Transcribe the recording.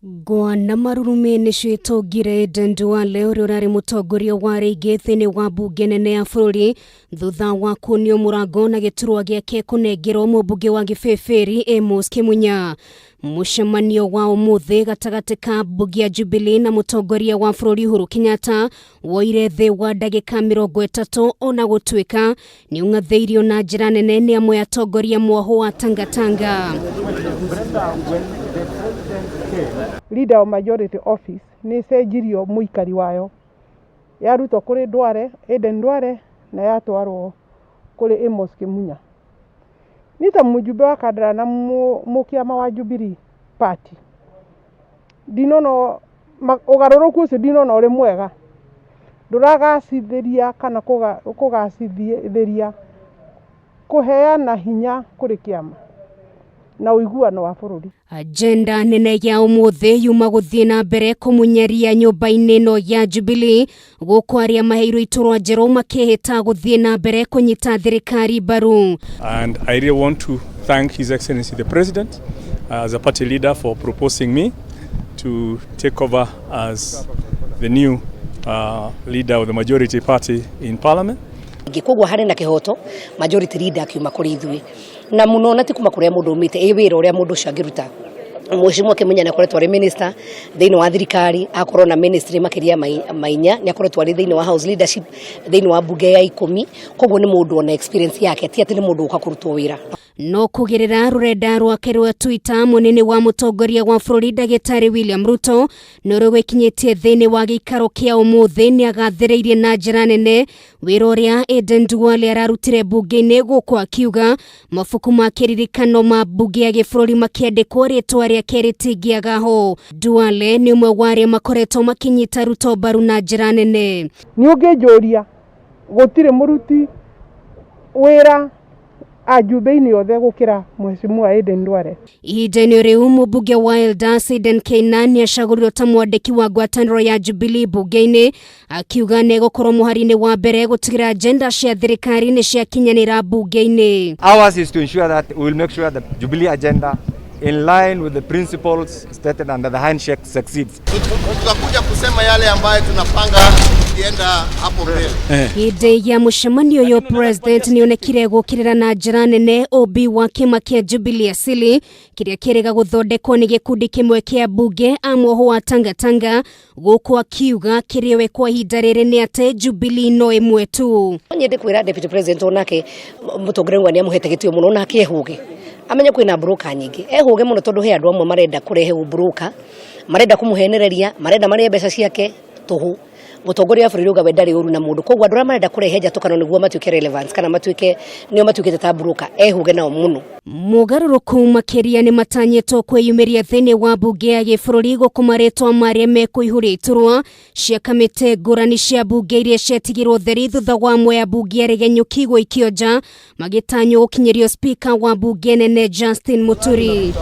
Ngwa na marurumĩ nĩcio itũngire Aden Duale ũrĩa ũrarĩ mũtongoria wa rĩingĩ thĩinĩ wa mbunge nene ya bũrũri thutha wa kuonio mũrango na gĩturwa gĩake kũnengerwo mũmbunge wa Gĩbĩbĩri Amos Kĩmunya. Mũcemanio wa ũmũthĩ gatagatĩ ka mbunge ya Jubilee na mũtongoria wa bũrũri Uhuru Kenyatta woire thĩ wa ndagĩka 30 ona gũtuĩka nĩ ũng'athĩirio na njĩra nene nĩ amwe atongoria mwahũ wa Tangatanga. Leader of Majority Office nĩ ĩcenjirio mũikari wayo, yarutwo kũrĩ Duale, Aden Duale na yatwarwo kũrĩ Amos Kĩmunya. Niĩ ta mũjumbe wa Kandara na mũkĩama wa Jubilee Party ndinona ũgarũrũku ũcio, ndinona ũrĩ mwega, ndũragacithĩria kana kũgacithĩria kũheana hinya kũrĩ kĩama na ũiguano wa bũrũri. Agenda nene ya ũmũthĩ yuma gũthiĩ na mbere kũmunyeria nyũmba-inĩ ĩno ya Jubilee gũkũ arĩa maheirwo iturwa njerũ makĩhĩta gũthiĩ na mbere kũnyita thirikari mbaru. And I really want to thank His Excellency the President as a party leader for proposing me to take over as the new leader of the majority party in Parliament. Koguo harĩ na kĩhoto majority leader akiuma kũrĩ ithuĩ na mũno na ti kuma kũrĩa mũndũ umĩte, ĩ wĩra ũrĩa mũndũ ũcio angĩruta. Mheshimiwa Kĩmunya nĩ akoretwo arĩ minister thĩinĩ wa thirikari, akorwo na ministry makĩria ma 4, nĩ akoretwo arĩ thĩinĩ wa house leadership thĩinĩ wa mbunge ya 10, koguo nĩ mũndũ ona experience yake, ti atĩ nĩ mũndũ ũka kũrutwo wĩra. No kũgerera rũrenda rwake rwa Twitter, mũnene wa mũtongoria wa bũrũri ndagĩtarĩ William Ruto nĩ ũrĩa wĩkinyĩtie thĩinĩ wa gĩikaro kĩa ũmũthĩ nĩ agathĩrĩirie na njĩra nene wĩra ũrĩa Aden Duale ararutire mbunge-inĩ, gũkũ akiuga mabuku ma kĩririkano ma mbunge ya gĩbũrũri makĩandĩkwo rĩtwa rĩake rĩtingĩaga ho. Duale nĩ ũmwe wa arĩa makoretwo makĩnyita Ruto mbaru na njĩra nene. Nĩ ũngĩnjũria, gũtirĩ mũruti wĩra ajumbe-inĩ othe gũkĩra Mheshimiwa Aden Duale. Ihinda-inĩ rĩu, mũmbunge wa Eldas Aiden Keinan nĩ acagũrirwo ta mwandĩki wa ngwatanĩro ya Jubilee mbunge-inĩ, akiuga nĩ egũkorwo mũhari-inĩ wa mbere gũtigĩra agenda cia thirikari nĩ ciakinyanĩra mbunge-inĩ. Ours is to ensure that we will make sure the Jubilee agenda in line with the principles stated under the handshake succeeds. Tutakuja kusema yale ambayo tunapanga tukienda hapo mbele. Hĩndĩ ya mũcemanio ũyũ, president nĩ onekire gũkĩrĩra na njĩra nene ũmbi wa kĩama kĩa Jubilee Asili kĩrĩa kĩrĩga gũthondekwo nĩ gĩkundi kĩmwe kĩa mbunge a mwoho wa Tangatanga, gũkũ akiuga kĩrĩa we kwa ihinda rĩrĩ nĩ atĩ Jubilee no ĩmwe tu. Nyende kwĩra deputy president onake mũtongoria wa nĩ amũhete gĩtĩo mũno, onake ehũge, amenye kwĩna broker nyingĩ, ehũge mũno tondũ he andũ amwe marenda kũrehe ũbroker, marenda kũmũhenereria, marenda marĩe mbeca ciake tũhũ. Mũtongoria wa bũrũri uga we ndarĩ ũru na mũndũ, koguo andũ arĩa marenda kũrehe njatũkano nĩguo matuĩke relevance kana matuĩke nĩo matuĩkĩte ta broker, ehũge nao mũno. Mogarũrũku makĩria nĩ matanyĩtwo kwĩyumĩria thĩinĩ wa mbunge ya gĩbũrũri gũkũ marĩtwa marĩa mekũihũria iturwa cia kamĩtĩ ngũrani cia mbunge iria ciatigirwo theri thutha wa amwe a mbunge aregenyũki gũikio nja magĩtanywo gũkinyĩrio spika wa mbunge nene Justin Muturi.